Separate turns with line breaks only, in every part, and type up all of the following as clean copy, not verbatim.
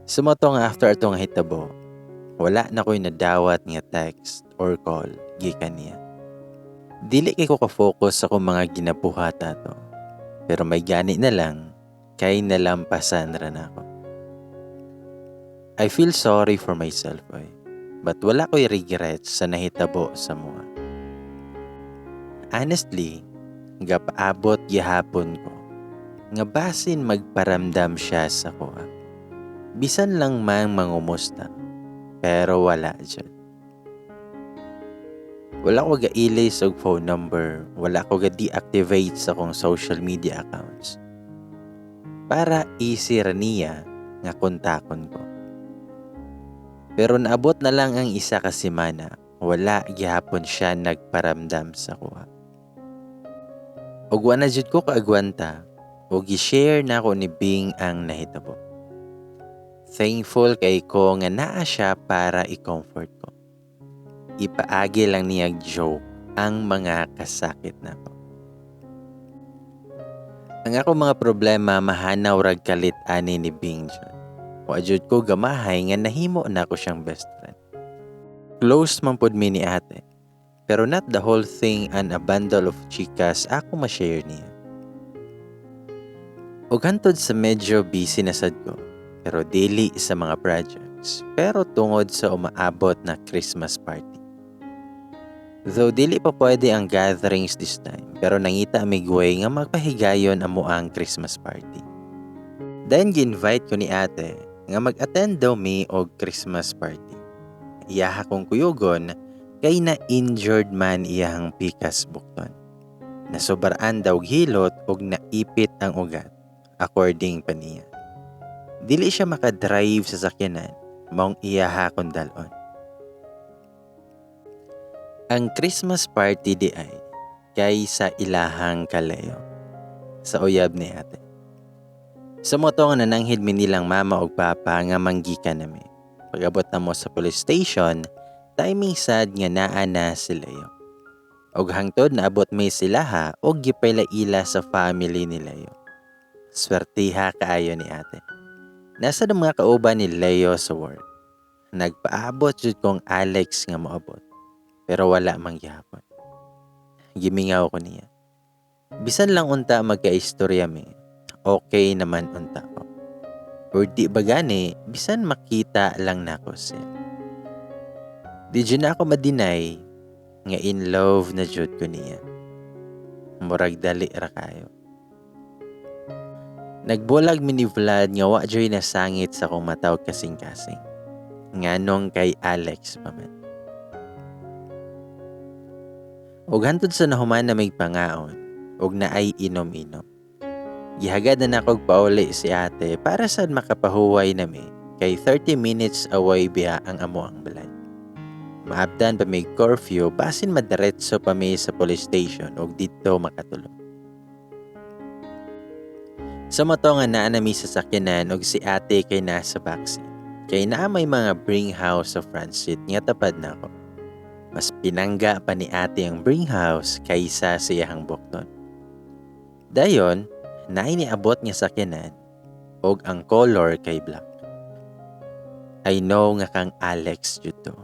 Sa mao to nga after ato nga hitabo, wala na ko'y nadawat nga text or call gikan niya. Dili kay ko ka-focus sa akong mga ginabuhat ato. Pero may gani na lang kay nalampasan ra nako. I feel sorry for myself, oy. But wala ko'y regrets sa nahitabo sa amoa. Honestly, gapaabot gihapon ko nga basin magparamdam siya sa akoa. Bisan lang man mangumusta, pero wala jud. Wala ko ga-ilis og phone number, wala ko ga-deactivate sa akong social media accounts. Para easy ra niya nga kontakon ko. Pero naabot na lang ang 1 ka semana, wala gihapon siya nagparamdam sa akoa. Ug wa na jud ko kaagwanta ug gi-share nako ni Bing ang nahitabo. Thankful kay ko nga naa siya para i-comfort ko. Ipaagi lang niya joke ang mga kasakit nako. Ang ako mga problema mahanaw rag kalit ani ni Bing jud. Wa jud ko gamahay nga nahimo nako siyang best friend. Close man pud mi ni ate. Pero not the whole thing and a bundle of chikas ako ma-share niya. Ug hantod sa medyo busy na sad ko, pero dili sa mga projects, pero tungod sa umaabot na Christmas party. Though dili pa pwede ang gatherings this time, pero nangita mig way nga magpahigayon amo ang Christmas party. Then gi-invite ko ni ate nga mag-attend daw mi og Christmas party. Iyaha kong kuyugon kay na injured man iyahang pikas bukton. Nasobraan daw hilot og naipit ang ugat, according pa niya. Dili siya makadrive sa sakyanan, maong iyaha kong dalon. Ang Christmas party di ay kay sa ilahang kalayo, sa uyab ni ate. Sa mao to nga nananghid mi nilang mama og papa nga manggikan nami. Pag-abot namo sa police station, timing sad nga naa na si Leo. Og hangtod naabot mi silaha og gipaila-ila sa family ni Leo. Swertiha kaayo ni ate. Nasa na mga kauban ni Leo sa work. Nagpaabot jud kong Alex nga moabot. Pero wala man gihapon. Gimingaw ko niya. Bisan lang unta magkaistorya mi, okay naman unta ko. Or di ba gani, bisan makita lang nako siya. Di jud na ako ma-deny nga in love na jud ko niya. Murag dali ra kayo. Nagbulag mi ni Vlad nga wa joy nasangit sa akong mata og kasing-kasing. Nganong kay Alex pa man. Og hantod sa nahuman na may pangaon, og naay inom-inom. Gihagad na nako og pauli si ate para sad makapahuway nami kay 30 minutes away biya ang amo ang balay. Maabdan pa may curfew basin madiretso pa mi sa police station og didto makatulog. Sa mao to nga naa na mi sa sakyanan og si ate kay nasa backseat. Kay naa may mga bring house sa front seat nga tapad nako. Mas pinangga pa ni ate ang bring house kaysa sa iyahang bukton. Dayon, naay niabot nga sakyanan og ang color kay black. I know nga kang Alex jud to.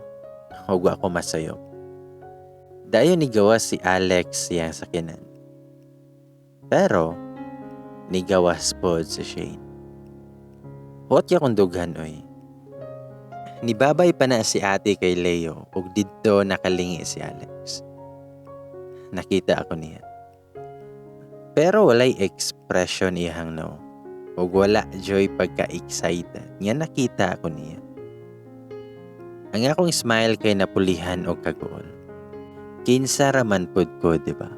Og wa ko masayop. Dayon nigawas si Alex siyang sakyanan. Pero nigawas pod si Shane. Hot ya kung dughan oy. Nibabay pa na si ate kay Leo ug didto nakalingi si Alex. Nakita ako niya. Pero walay expression iyahang no. Ug wala joy pagka-excited nga nakita ako niya. Ang akong smile kay napulihan og kaguol. Kinsa ra man pud ko, di ba?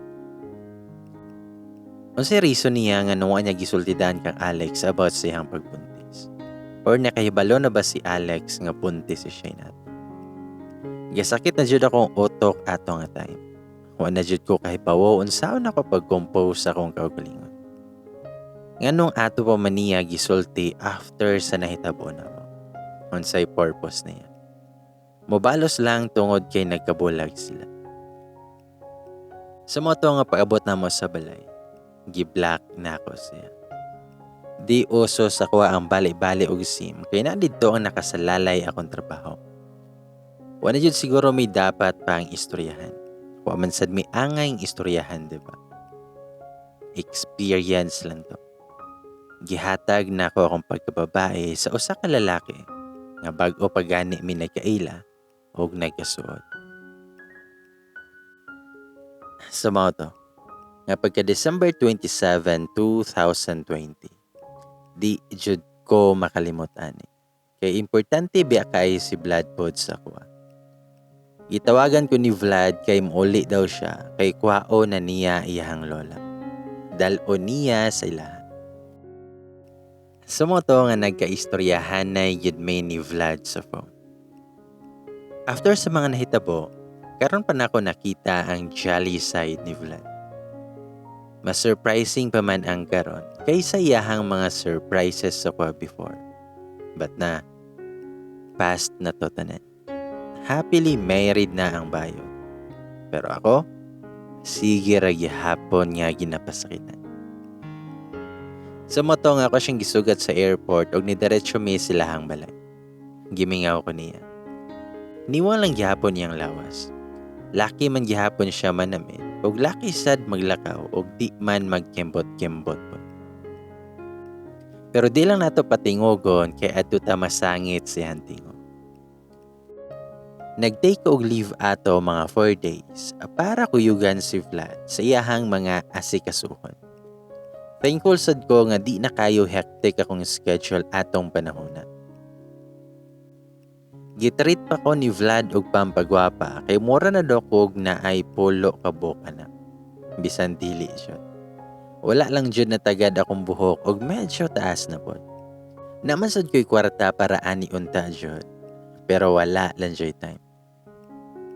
Unsay reason niya nga wa niya gisultidan kang Alex about sa iyang pagbuntis? Or nakahibalo na ba si Alex nga buntis si Shane ato? Gasakit na jud akong utok ato nga time. Wa na jud ko kahibawo unsaon ako pag-compose sa akong kaugalingon. Nganong ato pa man niya gisulti after sa nahitabo namo? Unsay purpose niya? Mobalos lang tungod kay nagkabulag sila. Sa mao to nga paabot namo sa balay, gi-block nako siya. Di uso sa kuha ang bali-bali og SIM kay naa didto ang nakasalalay akong trabaho. Wa na jud siguro may dapat pa ang istoryahan. Wa man sad may angay istoryahan, di ba? Experience lang to. Gihatag na ako akong pagkababae sa usa ka lalaki nga bag-o pa gani mi nagkaila og nagkasuod. Sa mao to, nga pagka December 27, 2020, di jud ko makalimot ani. Kay importante biya kay si Vlad pod sa kuha. Gitawagan ko ni Vlad kay muuli daw siya kay kuhao na niya iyahang lola. Dal-o niya sa ilaha. Sa mao to nga nagkaistoryahan na yun may ni Vlad sa phone. After sa mga nahitabo, karon pa nako nakita ang jolly side ni Vlad. Mas surprising pa man ang karon kaysa iyahang mga surprises sa kwa before. But na, past na to tanan. Happily married na ang bayo. Pero ako, sige ra gihapon nga ginapasakitan. Sa mao to nga ako siyang gisugat sa airport og nidiretso mi silahang balay. Gimingaw ko niya. Niwang lang gihapon niyang lawas. Laki man gihapon siya manamit og laki sad maglakaw og di man magkembot-kembot po. Pero di lang nato patingogon kay adto ta masangit si tingog. Nag-take og leave ato mga 4 days para kuyugan si Vlad sa iyahang mga asikasuhon. Thankful sad ko nga di na kayo hectic akong schedule atong panahona. Gitreat pa ko ni Vlad og pampagwapa kay mura na daw kog naay 10 ka buok ana. Bisan dili jud. Wala lang jud natagad akong buhok og medyo taas na pod. Naman sad ko'y kwarta para ani unta jud. Pero wala lang jud time.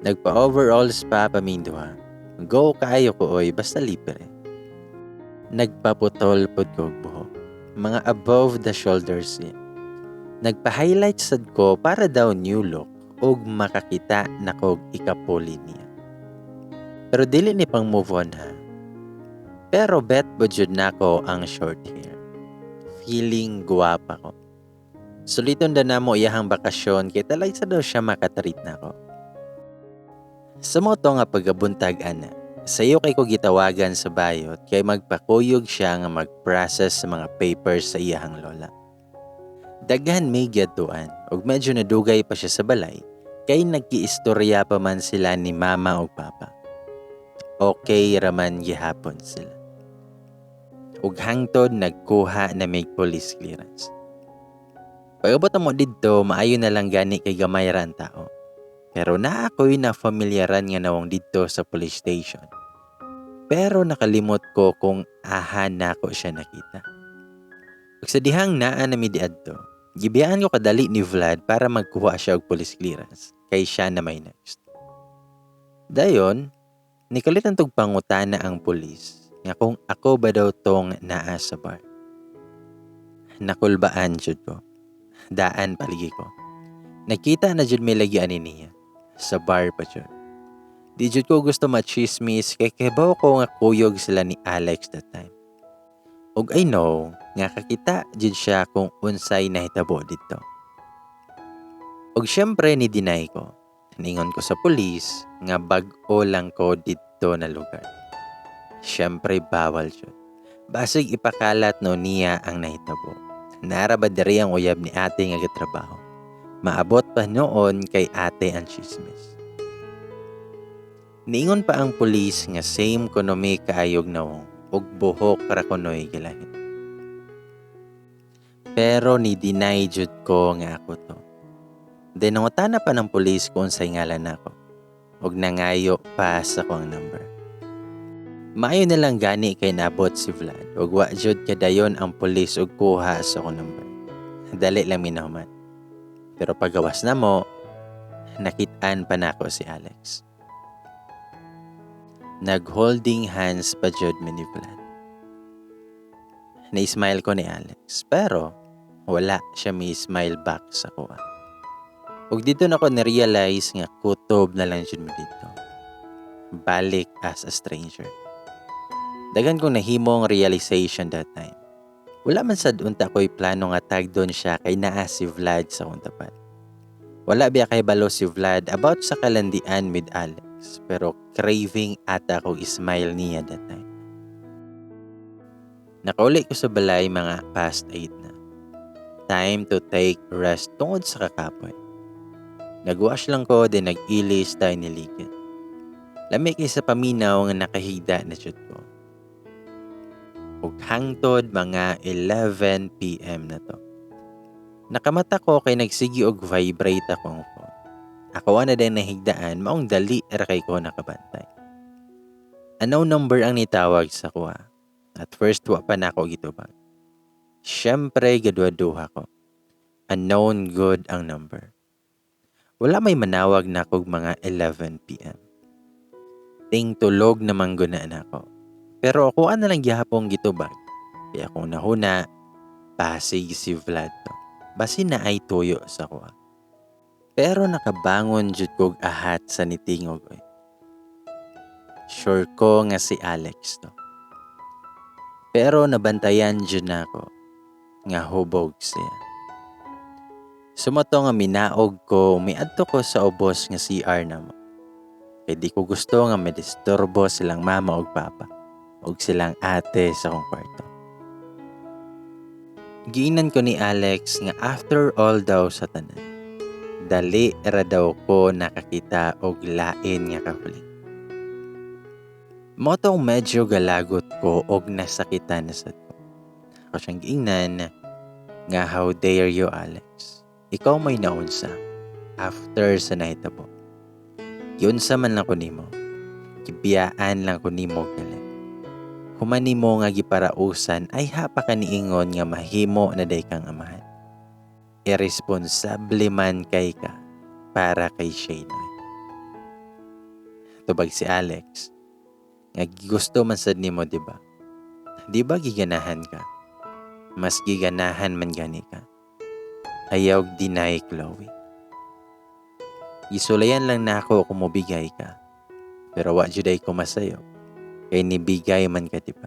Nagpa-overall spa pa ming duha. Go kaayo ko oy, basta libre. Nagpaputol pod ko og buhok. Mga above the shoulders siya. Nagpa-highlight sad ko para daw new look og makakita na kog ikapuli niya. Pero dili ni pang move on ha. Pero bet po jud nako ang short hair. Feeling guwapa ko. Suliton da namo iyahang bakasyon kay talay sa daw siya makatreat nako. Sa mao to nga pagabuntag ana, sayo kay ko gitawagan sa bayot kay magpakuyog siya nga mag-process sa mga papers sa iyahang lola. Daghan may giadtuan ug medyo nadugay pa siya sa balay kay nagkiistorya pa man sila ni mama ug papa. Okay raman gihapon sila. Ug hangtod nagkuha na may police clearance. Pag-abot mo didto, maayo na lang gani kay gamay ra ang tao. Pero naa ko'y na familiaran nga nawong didto sa police station. Pero nakalimot ko kung aha nako siya nakita. Ug sa dihang naa na mi diadto, gibiyaan ko kadali ni Vlad para magkuha siya og police clearance kay siya na may next. Dayon, nikalitan tog pangutana ang pulis nga kung ako ba daw tong naa sa bar. Nakulbaan jud ko. Daan paligi ko. Nakita na jud may lagi ani niya. Sa bar pa jud. Di jud ko gusto machismis kay kibaw ko nga kuyog sila ni Alex that time. Ug I know nga kakita jud siya kung unsay nahitabo didto. Ug syempre ni deny ko. Ningon ko sa pulis nga bag-o lang ko didto na lugar. Syempre bawal jud. Basig ipakalat no niya ang nahitabo. Nara ba diri ang uyab ni ate nga gatrabaho? Maabot pa noon kay ate ang chismis. Niingon pa ang pulis nga same kuno mi kaayog nawong ug buhok ra kunoy gilahin. Pero ni deny jud ko nga ako to. Then nangutana pa ng pulis kung unsay ngalan nako ug nangayo pa sa akong number. Maayo na lang gani kay nabot si Vlad ug wa jud kadayon ang pulis og kuha sa akong number. Dali lang minahuman. Pero pagawas na mo, nakit-an pa nako si Alex. Nag-holding hands pa jud mi ni Vlad. Na-smile ko ni Alex pero wala siya may smile back sa kuha. Ug dito na ko na-realize nga kutob na lang jud mi dito. Balik as a stranger. Daghan kong nahimong realization that time. Wala man sad unta ko'y plano nga tagdon siya kay naa si Vlad sa akong tapat. Wala biya kahibalo si Vlad about sa kalandian with Alex, pero craving ata ko smile niya that time. Nakauli ko sa balay mga past 8 na. Time to take rest tungod sa kakapoy. Nagwash lang ko, then nag-ilis tayo niligid. Lami kay sa paminaw nga nakahigda na jud ko. Ug hangtod mga 11 p.m. na to. Nakamata ko kay nagsigi og vibrate akong phone. Ako na din nahigdaan, maong dali ra kay ko nakabantay. Unknown number ang nitawag sa kuha. At first, wa pa nako gitubag. Siyempre, gadwa-duha ko. Unknown gud ang number. Wala may manawag na kog mga 11 p.m. Ting tulog naman guna nako. Pero ako na lang gihapong gitubag. Kaya kung nahuna, pasig si Vlad to. Basi na ay tuyo sa kuha. Pero nakabangon jud kog ahat sa nitingog oy. Sure ko nga si Alex to. Pero nabantayan jud nako nga hubog siya. Sumato nga minaog ko, miadto ko sa ubos nga CR namo. Kay di ko gusto nga madisturbo silang mama ug papa ug silang ate sa akong kwarto. Giingnan ko ni Alex nga after all daw sa tanan, dali ra daw ko nakakita og lain nga kahuling. Mao tong medyo galagot ko og nasakitan na sad ko. Ako siyang giingnan nga, "How dare you, Alex? Ikaw may naunsa after sa nahitabo. Giunsa man lang ko nimo. Gibiyaan lang ko nimo gali. Human nimo nga giparausan ay hapa ka niingon nga mahimo na day kang amahan. Irresponsable man kay ka para kay Shane." Tubag si Alex nga gusto man sad nimo, di ba? Di ba giganahan ka? Mas giganahan man gani ka. Ayaw deny, Chloe. Gisulayan lang nako kung mobigay ka. Pero wa juday ko masayo. Kay nibigay man ka, di ba?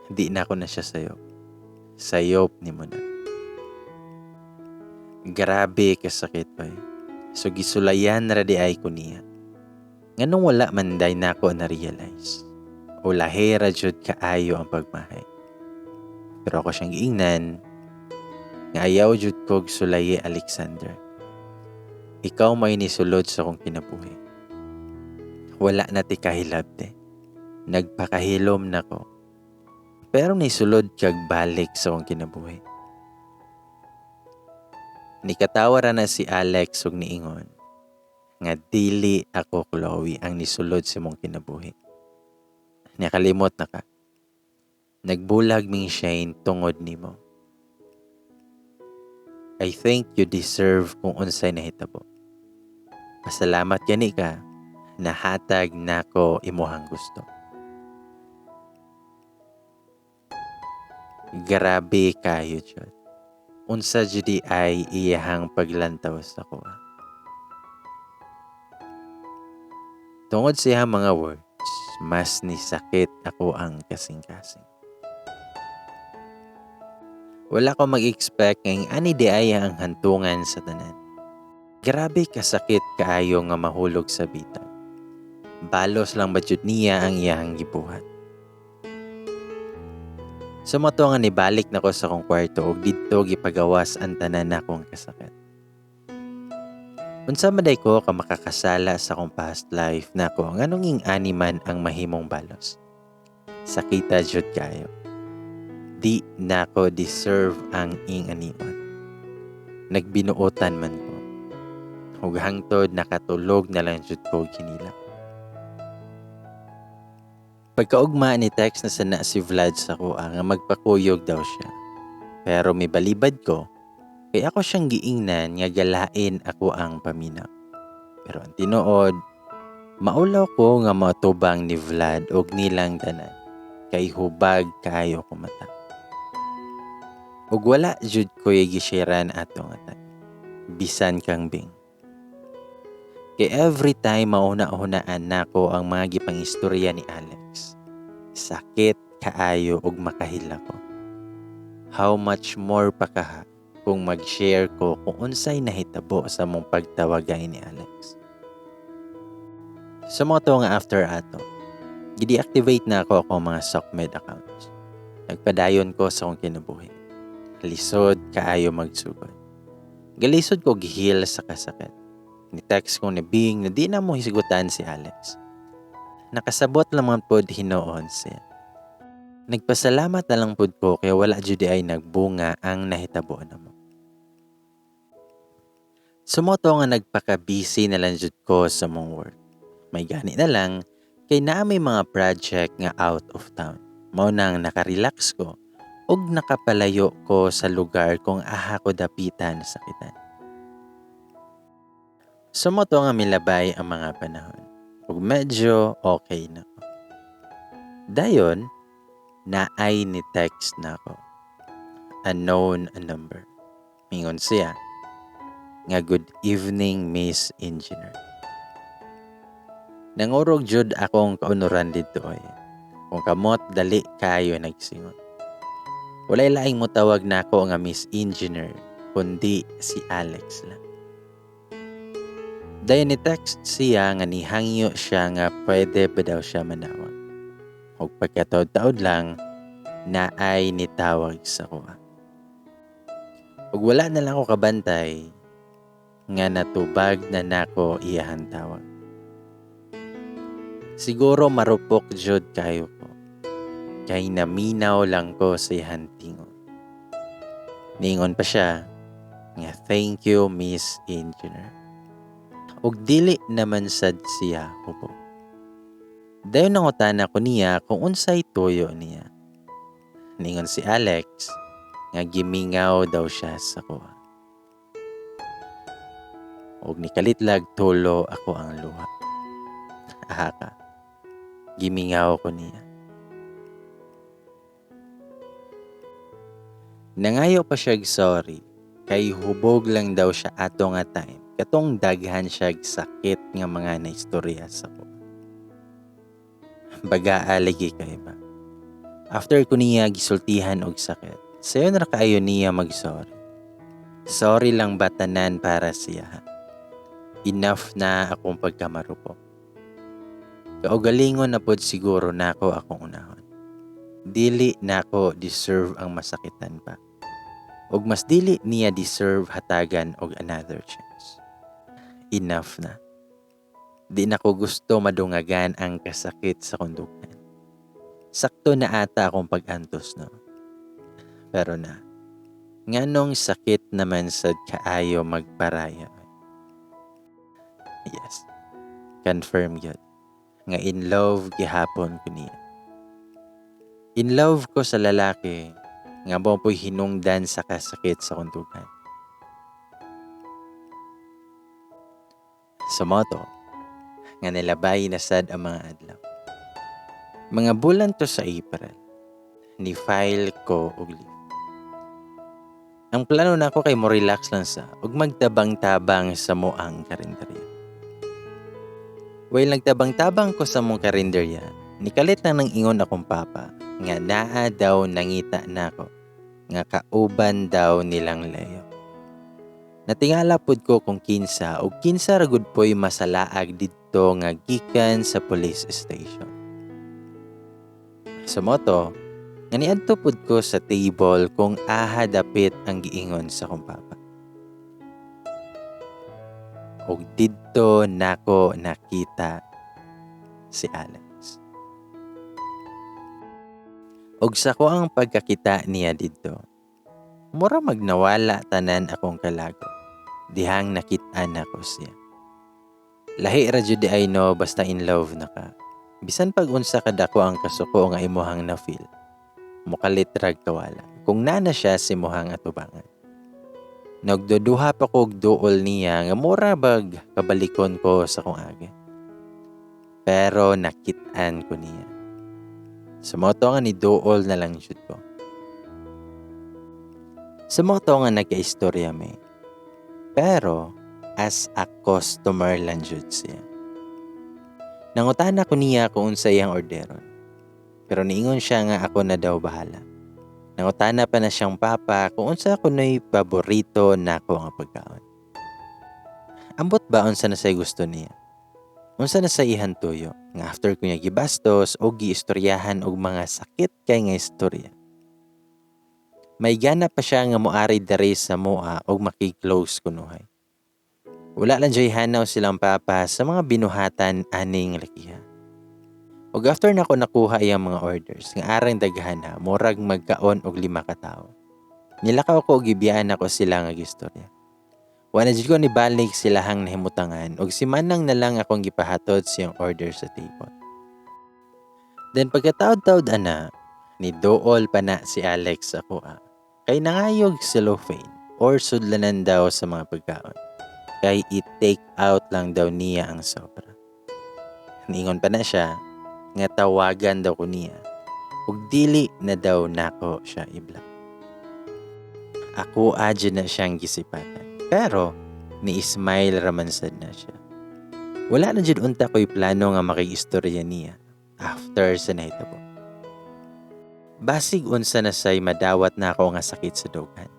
Di na ako na siya sayo. Sayop nimo na." Grabe kasakit pa eh. So gisulayan ra di ay ko niya. Nganong wala man day nako na realize? O lahera jud kaayo ang pagmahay. Pero ako siyang giingnan nga ayaw jud kog sulayi, Alexander. Ikaw may nisulod sa akong kinabuhi. Wala na ti kahilabte. Nagpakahilom na ko. Pero nisulod kag balik sa akong kinabuhi. Nikatawa ra na si Alex ug niingon nga dili ako, Chloe, ang nisulod sa imong kinabuhi. Nakalimot na ka. Nagbulag ming Shane tungod nimo. I think you deserve kung unsay nahitabo. Pasalamat gani ka nahatag nako imuhang gusto. Grabe kayo jud. Unsa jud ay iyahang paglantaw sa kuha. Tungod sa iyang mga words, mas nisakit ako ang kasing-kasing. Wala ko mag-expect ngayong ani di ay ang hantungan sa tanan. Grabe kasakit kaayo nga mahulog sa bitag. Balos lang ba jud niya ang iyang gibuhat. Sumato nga nibalik nako sa akong kwarto ug didto gipagawas ang tanan nakong kasakit. Unsa man day ko ka makakasala sa akong past life nako nganong ing-ani man ang mahimong balos? Sakita jud kayo. Di nako deserve ang ing-anion. Nagbinuotan man ko. Ug hangtod nakatulog na lang jud ko kinila. Pagkaugma ni text na sana si Vlad sa kuha nga magpakuyog daw siya. Pero may balibad ko, kay ako siyang giingnan nga galain ako ang paminaw. Pero ang tinuod, maulaw ko nga matubang ni Vlad og nilang tanan, kay hubag kaayo ko mata. Ug wala jud ko'y gisharean ato nga time. Bisan kang Bing. Kay every time mauna-unaan nako ang mga gipangistorya ni Alex, sakit kaayo og makahila ko. How much more pa kaha kung mag-share ko kung unsay nahitabo sa mong pagtawagay ni Alex. Sa mga to nga after ato, gi-deactivate na ako akong mga SOCMED accounts. Nagpadayon ko sa akong kinabuhi. Lisod kaayo magsugod. Galisod ko gihil sa kasakit. Ni-text ko ni Bing na di na mo hisgutan si Alex. Nakasabot lamang pod hinuon siya. Nagpasalamat na lang pod ko kaya wala jud ay nagbunga ang nahitabo namo. Sumoto nga nagpaka-busy na lang jud ko sa mong work. May gani na lang kay naa may mga project nga out of town. Mao nang nakarelax ko ug nakapalayo ko sa lugar kung aha ko dapitan sakitan. Sumoto nga milabay ang mga panahon ug medyo okay na ko. Dayon, naay ni text na ako. Unknown number. Mingon siya nga, "Good evening, Miss Engineer." Nangurog jud akong kaunuran didto oy. Kung kamot dali kayo nagsingot. Walay laing motawag nako nga Miss Engineer kundi si Alex lang. Dayon ni text siya nga nihangyo siya nga pwede ba daw siya manawag. Ug pagkataod-taod lang naay nitawag sa kuha. Ug wala na lang ko kabantay nga natubag na nako iyahang tawag. Siguro marupok jud kayo ko. Kay naminaw lang ko sa iyahang tingog. Niingon pa siya nga, "Thank you, Miss Engineer." Ug dili naman sad siya hubog. Dayon nangutana ko niya kung unsay tuyo niya. Niingon si Alex nga gimingaw daw siya sa kuha. Ug nikalitlag tulo ako ang luha. Aha ka. Gimingaw ko niya. Nangayo pa siya'g sorry kay hubog lang daw siya ato nga time katong daghan siya'g sakit nga mga naistorya sa ko. Bagaa lagi kay ba. After ko niya gisultihan og sakit, sayon ra kaayo niya mag-sorry. Sorry lang ba tanan para siya? Enough na akong pagkamarupok. Kaugalingon na pod siguro nako akong unahon. Dili nako deserve ang masakitan pa. Og mas dili niya deserve hatagan og another chance. Enough na. Di nako gusto madungagan ang kasakit sa konduktan. Sakto na ata akong pag-antos, no? Pero na, nganong sakit naman sad kaayo magparaya. Yes, confirm yun. Nga in love gihapon ko niya. In love ko sa lalaki nga mo po'y hinungdan sa kasakit sa kundugan. Sa moto, nga nilabay na sad ang mga adlaw. Mga bulan to sa April, ni file ko og leave. Ang plano nako kay mo relax lang sa ug magtabang-tabang sa moang karinderya. While nagtabang-tabang ko sa mong karinderya, nikalit lang nang ingon akong papa nga naa daw nangita nako nga kauban daw nilang Leo. Natingala pud ko kung kinsa ug kinsa ra gud po'y masalaag didto nga gikan sa police station. Sa moto, nga niadto pud ko sa table kung aha dapit ang giingon sa akong papa. Ug didto nako nakita si Alex. Ug sa ko ang pagkakita niya didto, mura magnawala tanan akong kalago. Dihang nakit-an nako siya. Lahi ra jud ay no basta in love na ka. Bisan pag unsa ka dako ang kasuko nga imuhang na-feel, mukalit rag kawala kung nana siya si muhang atubangan. Nagduduha pa kog duol niya nga mura bag kabalikon ko sa kong agi. Pero nakit-an ko niya. Sa moto nga ni duol na lang jud ko. Sa moto nga nagka-istorya may. Pero as a customer lang jud siya. Nangutana ko niya kung unsa iyang orderon. Pero niingon siya nga ako na daw bahala. Nangutana pa na siyang papa kung unsa kuno'y paborito nako nga pagkaon. Ambot ba unsa na say gusto niya? Unsa na sa ihang tuyo nga after ko niya gibastos o giistoryahan og mga sakit kay nga istorya. May gana pa siya nga moari diri sa moa og makig-close kunuhay. Wala lang joy hanaw silang papa sa mga binuhatan aning lakiha. Ug after nako nakuha iyang mga orders nga arang daghan na, murag magkaon og 5 ka tawo. Nilakaw ko og gibiyaan nako sila nga gistorya. Wa na jud ko nibalik silahang nahimutangan og si Manang na lang akong gipahatod siyang order sa table. Then pagkataod-taod ana, ni dool pa na si Alex sa kuha. Kay nangayog cellophane or sudlanan daw sa mga pagkaon. Kay i-take out lang daw niya ang sobra. Niingon pa na siya nga tawagan daw ko niya ug dili na daw nako siya i-block. Ako adyo na siyang gisipatan. Pero ni-smile raman sad na siya. Wala na jud unta ko'y plano nga makiistorya niya after sa nahitabo. Basig unsa na say madawat na ako nga sakit sa dughan.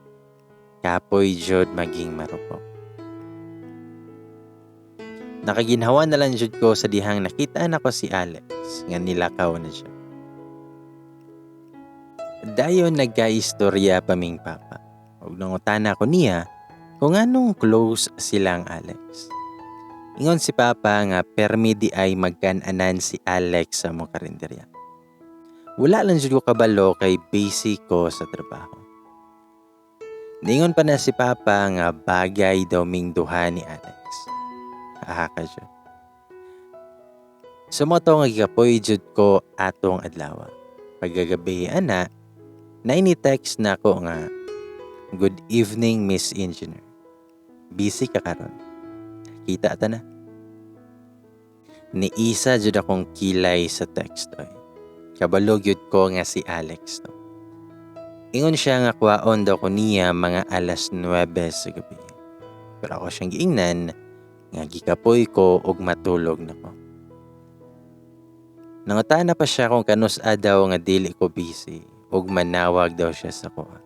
Kapoy jud maging marupok. Nakaginhawa na lang jud ko sa dihang nakita nako si Alex nga nilakaw na siya. Dayon nagkaistorya pa ming papa. Ug nangutana ko niya kung anong close silang Alex. Ingon si Papa nga permi di ay magkananan si Alex sa mong karinderya. Wala lang jud ko kabalo kay busy ko sa trabaho. Ningon pa na si Papa nga bagay daw ming duha ni Alex. Aha ka jud. Sumoto nga gikapoy jud ko atong adlaw. Pagkagabi ana, naini-text na ako nga, "Good evening, Miss Engineer. Busy ka karon? Kita ta na." Niisa jud akong kilay sa text oy. Kabalo gyud ko nga si Alex to. Ingon siya nga kwaon daw ko niya mga 9:00 sa gabi. Pero ako siyang giingnan nga gikapoy ko og matulog na ko. Nangutana pa siya kung kanus-a daw nga dili ko busy ug manawag daw siya sa kuha.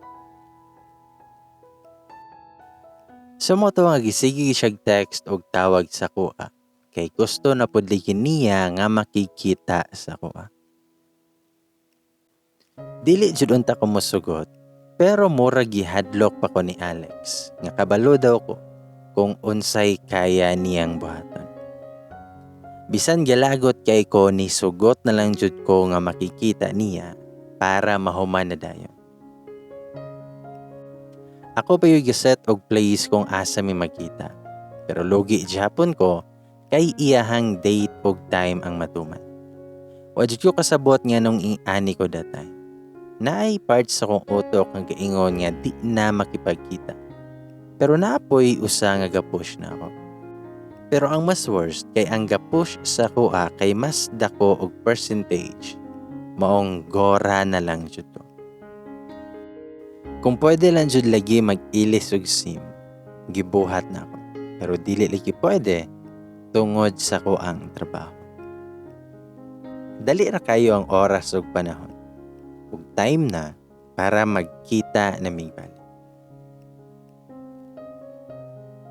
Sumoto nga gisigi siyag text og tawag sa kuha kay gusto na pud lagi niya nga makikita sa kuha. Dili jud unta ko mosugot, pero mura gihadlok pa ko ni Alex nga kabalo daw ko kung unsay kaya niyang buhaton. Bisan galagot kay ko, ni sugot na lang jud ko nga makikita niya para mahuman na dayon. Ako pa yung giset og place kung asa mi magkita. Pero lugi Japon ko kay iyahang date og time ang matuman. Wa jud ko kasabot nga nung ani ko that time. Naay parts sa akong utok nga gaingon nga di na makipagkita. Pero naapoy usa nga gapush na ako. Pero ang mas worst kay ang gapush sa kuha kay mas dako og percentage. Maong gora na lang jud ko. Kung pwede lang jud lagi mag-ilis og SIM, gibuhat na ako. Pero dili lagi pwede tungod sa kuang trabaho. Dali ra kayo ang oras ug panahon. Ug time na para magkita na migbalik.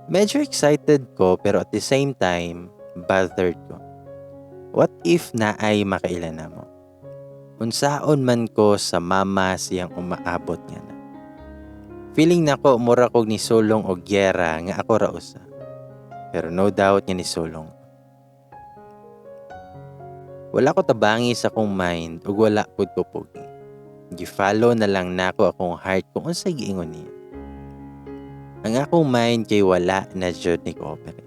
Medyo excited ko pero at the same time, bothered ko. What if naay makaila na mo? Unsaon man ko sa mama siyang umaabot nga na. Feeling nako mura kog nisulong og gyera nga ako ra usa. Pero no doubt nga nisulong. Wala ko tabangi sa akong mind ug wala pud ko pugi. Gi-follow na lang nako akong heart kung unsay giingon niya. Ang akong mind kay wala na jud ni cooperate.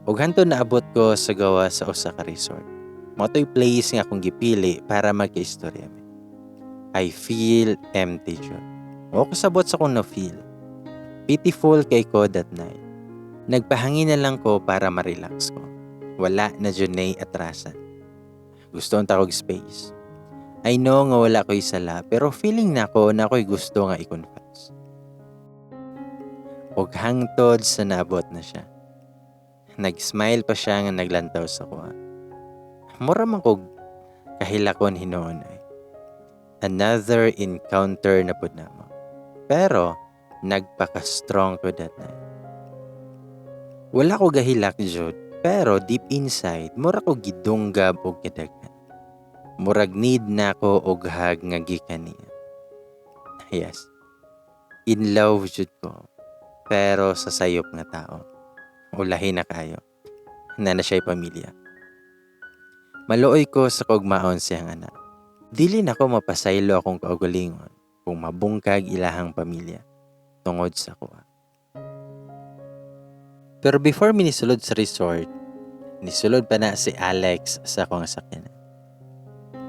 Ug hantod naabot ko sa gawa sa usa ka resort. Mao to'y place nga akong gipili para magkaistorya mi. I feel empty jud. Wa ko sabot sa akong na-feel. Pitiful kay ko that night. Nagpahangin na lang ko para ma-relax ko. Wala na jud nay atrasan. Gusto ang takog space. I know nga wala ko'y sala pero feeling nako na ako'y gusto nga i-confess. Og hangtod sa naabot na siya. Nag-smile pa siya nga naglantaw sa kuha. Mura man kog kahilakon hinuon ay. Another encounter na pud namo. Pero nagpaka-strong ko that night. Wala ko gahilak jud, pero deep inside mura ko gidunggab og kadaghan. Murag need na ko og hug nga gikan niya. Yes. In love jud ko. Pero sa sayop nga tao. Ulahi na kayo. Na na siya'y pamilya. Maluoy ko sa kaugmaon siyang anak. Dili na ko mapasaylo akong kaugalingon kung mabungkag ilahang pamilya tungod sa kuha. Pero before mi nisulod sa resort, nisulod pa na si Alex sa akong sakyanan.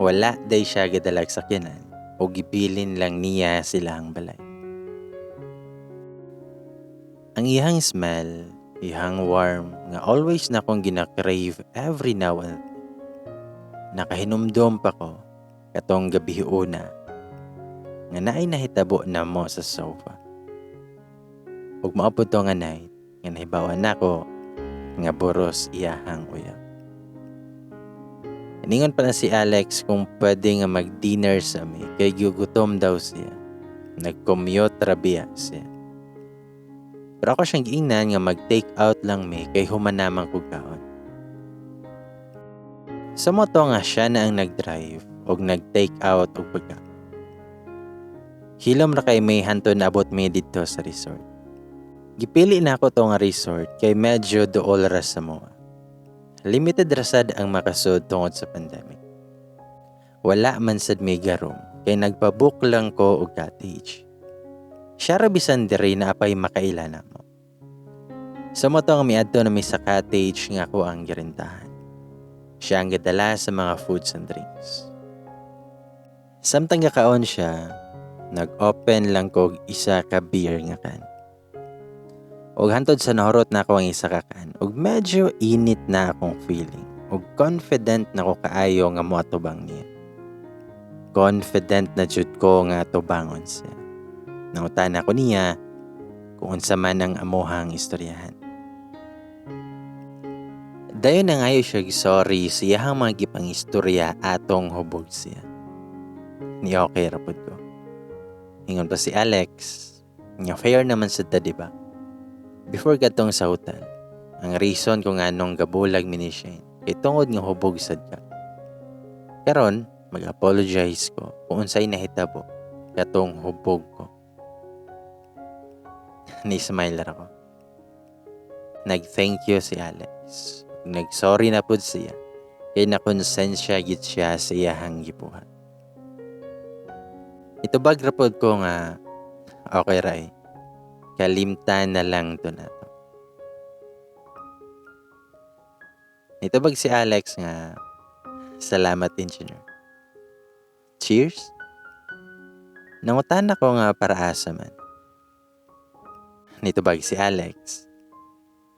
Wala day siya gadalag sakyanan o gibilin lang niya sila ang balay. Ang iyang smell, iyang warm, nga always na akong gina-crave every now and then. Nakahinumdom pa ko katong gabi una nga naay nahitabo namo sa sofa. Ug mao pud to nga night nga nahibaw-an nako nga buros iyahang uyab. Ningon pa na si Alex kung pwede nga mag-dinner sa mi kay gigutom daw siya. Nag-commute ra biya siya. Pero ako siyang giingnan nga mag-take out lang mi kay human naman kog kaon. Sa mao to nga siya na ang nag-drive og nag-take out og pagkaon. Hilom ra kay may hantod naabot mi didto sa resort. Gipili na ako to nga resort kay medyo duol ra sa moa. Limited ra sad ang makasud tungod sa pandemic. Wala man sad may room kay nagpa-book lang ko og cottage. Siya ra bisan diri na apay makaila namo. Sa mao to nga miadto na mi sa cottage nga ako ang girentahan. Siya ang gadala sa mga foods and drinks. Samtang gakaon siya, nag-open lang ko og isa ka beer nga can. Og hantod sa nahurot na ako ang isa ka can, og medyo init na akong feeling. Og confident na ko kaayo nga moatubang niya. Confident na jud ko nga atubangon siya. Nangutana ko niya kung unsa man ang amuhang istoryahan. Dayon nangayo siya sorry sa iyahang mga gipangistorya atong hubog siya. Ni okay ra pud ko. Ingon pa si Alex, nga fair naman sad ta, di ba? Before kadtong sa hotel, ang reason kung anong gabulag mi ni Shane kay tungod nga hubog sad ka. Karon, mag-apologize ko kung unsay nahitabo katong hubog ko. Ni-smile ra ko. Nag-thank you si Alex. Nag-sorry na pud siya kay nakonsensya gid siya sa iyahang gibuhat. Itubag ra pud ko nga okay ra eh. Kalimtan na lang to nato. Nitubag si Alex nga salamat, engineer. Cheers. Nangutan ako nga para asa man. Nitubag si Alex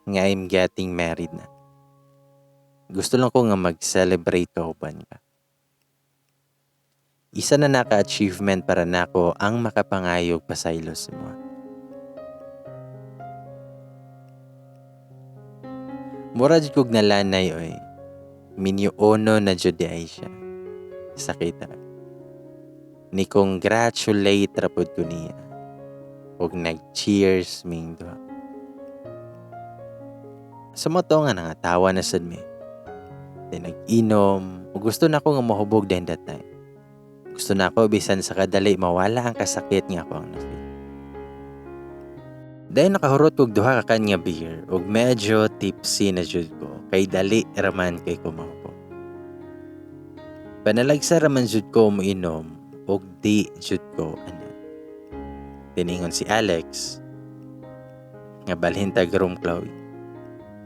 nga I'm getting married na. Gusto lang ko nga mag-celebrate kauban ka. Isa na naka-achievement para nako ang makapangayog pasaylo sa mga. Mura jud kog nalanay oy. Minyo uno na jud di ay siya. Sakit ra. Ni congratulate ra pud ko niya. Og nag-cheers ming duha. Sa mo to nga nangatawa na sad mi. Then nag-inom. Ug gusto na ko nga mahubog din that time. Gusto na ako bisan sa kadali mawala ang kasakit nga ako ang na-feel. Dahil nakahurot kog duha ka kan nga beer ug medyo tipsy na jud ko kay dali raman kay ko mahubog. Panalagsa raman jud ko moinom ug di jud ko ana. Tiningon si Alex nga balhin tag room, Chloe.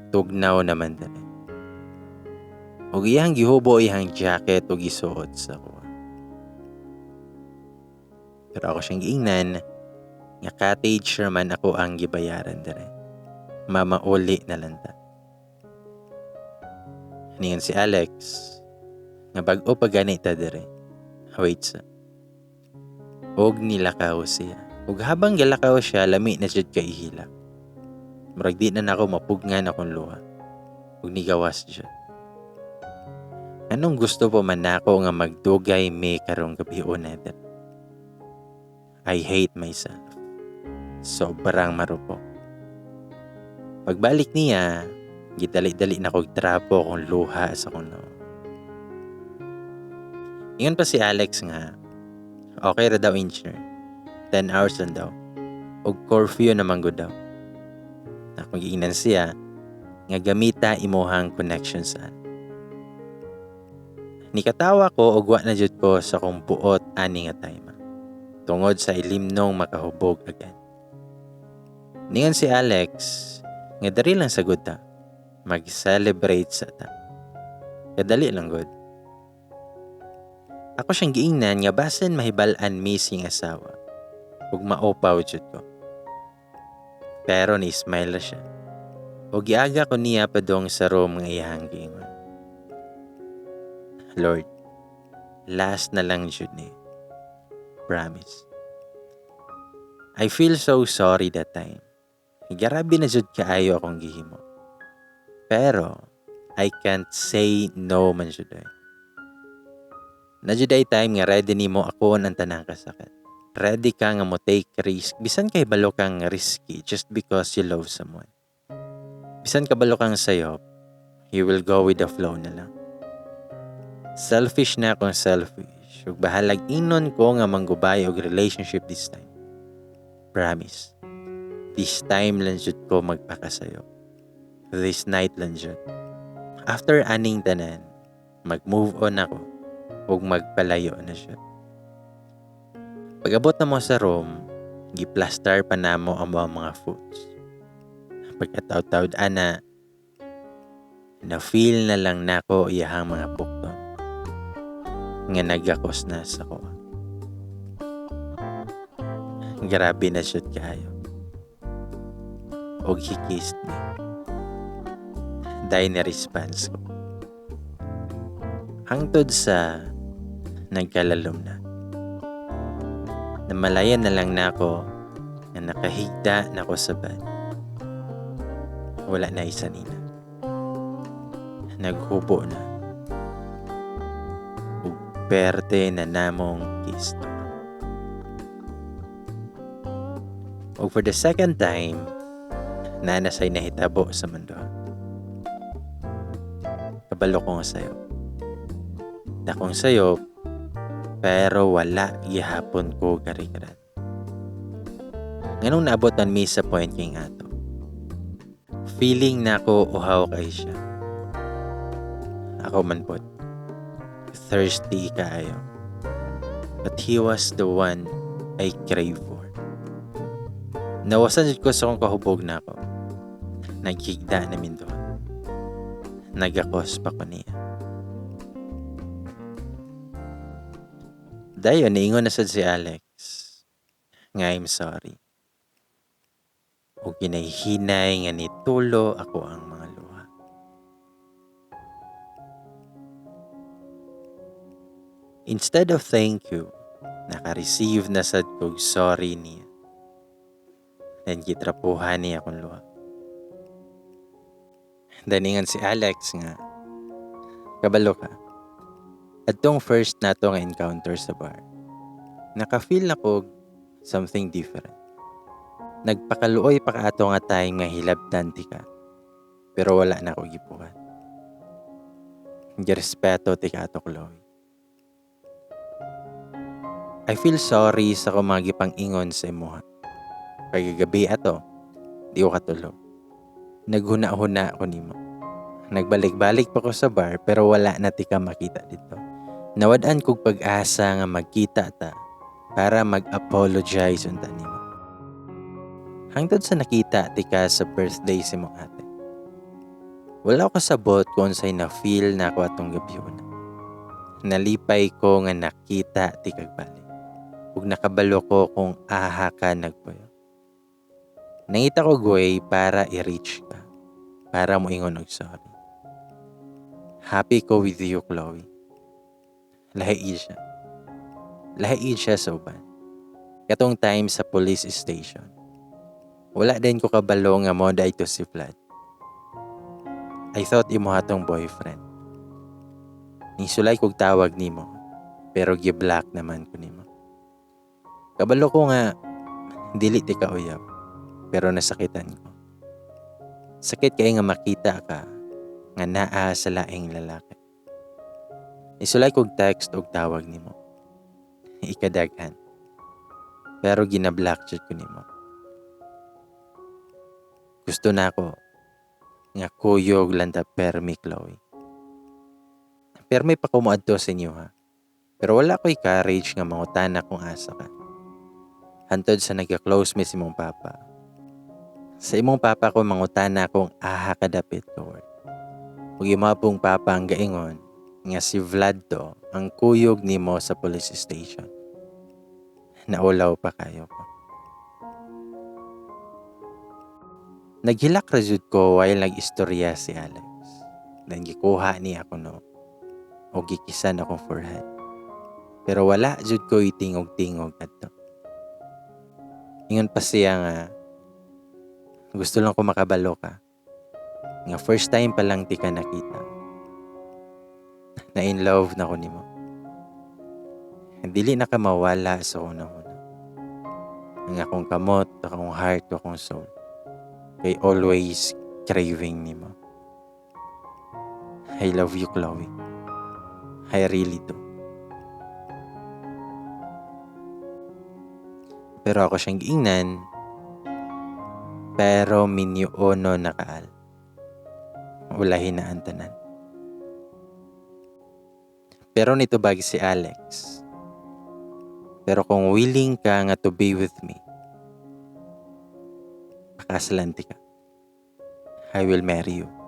Tugnaw naman dali. Ug iyang gihubo iyang jacket ug gisuot sa kuha. Pero ako siyang giingnan nga cottage raman ako ang gibayaran dire. Mamauli na lang ta. Ningon si Alex nga bag-o pa gani ta dire. Wait sa. Og nilakaw siya. Ug habang gilakaw siya, lami na jud kay ihila. Murag di na nako mapugnan akong luha. Ug nigawas siya. Anong gusto po man nako nga magdugay mi karong gabi na? I hate myself. Sobrang marupok. Pagbalik niya, gidali-dali na kog trapo kong luha sa akong noo. Ingon pa si Alex nga, okay ra daw, engineer. 10 hours lang daw. Og curfew naman gud daw. Akong giingnan siya nga gamita imuhang connection sa. Nikatawa ko og wa na jud ko sa akong buot ani nga time. Tungod sa ilimnong makahubog agad. Ningon si Alex nga diri lang sa gud ta. Mag-celebrate sa ta. Kadali lang gud. Ako siyang giingnan nga basin mahibal-an mi sing asawa ug maupaw jud ko. Pero ni smile ra siya. Ug giaga ko niya padong sa room nga iyang giingon. Lord, last na lang jud ni. Promise. I feel so sorry that time. Grabe na jud kaayo akong gihimo. Pero, I can't say no man jud ay. Na jud ay time nga ready nimo ako ang tanang kasakit. Ready ka nga mo take risk bisan kay balo kang risky just because you love someone. Bisan kabalo kang sayop, you will go with the flow na lang. Selfish na akong selfish. Ug bahalag inon ko nga manggubay og relationship this time. Promise. This time lang jud ko magpakasayop. This night lang jud. After aning tanan, mag-move on ako ug magpalayo na siya. Pag-abot na mo sa room, gi-plaster pa namo ang mga foods. Pagkataw-tawd ana, na-feel na lang nako iyahang mga pukton nga nagakos na sa kuha. Grabe na shoot kayo. Og he kissed me. Dahil na response ko. Hangtod sa nagkalalom na. Namalayan na lang nako nga nakahigda na ko sa bed. Wala na isa nina. Naghubo na. Ug perte na namong kiss to. Ug for the second time, nanasay nahitabo sa mundo. Kabalo ko nga sayo. Dakong sayo, pero wala gihapon ko garigrat. Nganong naabotan mi sa point king ato. Feeling na ako uhaw kay siya. Ako man pod. Thirsty kaayo. But he was the one I crave for. Nawasan jud ko sa akong kahubog na ako. Naghigda na min doon. Nagakos pa ko niya. Dayon, niingon na sad si Alex nga I'm sorry. O ginahinay nga nitulo ako ang mga luha. Instead of thank you, naka-receive na sad kog sorry niya. Then gitrapuhan niya akong luha. Daningan si Alex nga, kabalo ka. Adtong first nato nga encounter sa bar, naka-feel na ko something different. Nagpakaluoy pa ka ato nga time nga hilabtan ti ka, pero wala na ko gibuhat. Girespeto ti ka ato, Chloe. I feel sorry sa akong mga gipang-ingon sa imuha. Pagkagabi ato, di ko katulog. Naghuna-huna ko nimo. Nagbalik-balik pa ko sa bar pero wala na ti ka makita dito. Nawad-an kog pag-asa nga magkita ta para mag-apologize unta nimo. Hangtod sa nakita ti ka sa birthday si mong ate. Wala ko kasabot kung unsay na-feel na ako atong gabi una. Nalipay ko nga nakita ti kag balik. Ug nakabalo ko kung aha ka nagpuyo. Nangita ko way para i-reach ka. Para mo ingon og sorry. Happy ko with you, Chloe. Lahi siya. Lahi siya sa uban. Katong time sa police station. Wala din ko kabalo nga mo ito si Vlad. I thought imo hatong boyfriend. Nisulay kog tawag nimo, pero gi-block naman ko nimo. Kabalo ko nga dili ti ka uyab, pero nasakitan ko. Sakit kay nga makita ka nga naa sa laing lalaki. Nisulay kog text og tawag nimo. Ikadaghan. Pero gina-block jud ko nimo. Gusto na ako nga kuyog lang ta permi, Chloe. Permi pa ko moadto sa inyo ha. Pero wala ko'y courage nga mangutana kung asa ka. Hantod sa nagka-close mi sa imong papa. Sa imong papa ko mangutana kung aha kadapit ka work. Ug imo pong papa ang gaingon nga si Vlad to ang kuyog nimo sa police station. Naulaw pa kayo ko. Naghilak ra jud ko while nag-istorya si Alex. Then gikuha niya ako no o gikisan akong forehead. Pero wala jud ko itingog-tingog adto. Ingon pa siya nga gusto lang ko makabalo ka. Nga first time pa lang ti ka nakita. Na in love na ko nimo. Dili na ka mawala sa una-una. Ang akong kamot, akong heart, akong soul. Kay always craving nimo. I love you, Chloe. I really do. Pero ako siyang giingnan, pero minyuono nakaal. Ulahin na ang tanan. Pero nitubag si Alex. Pero kung willing ka nga to be with me, pakasalan ti ka. I will marry you.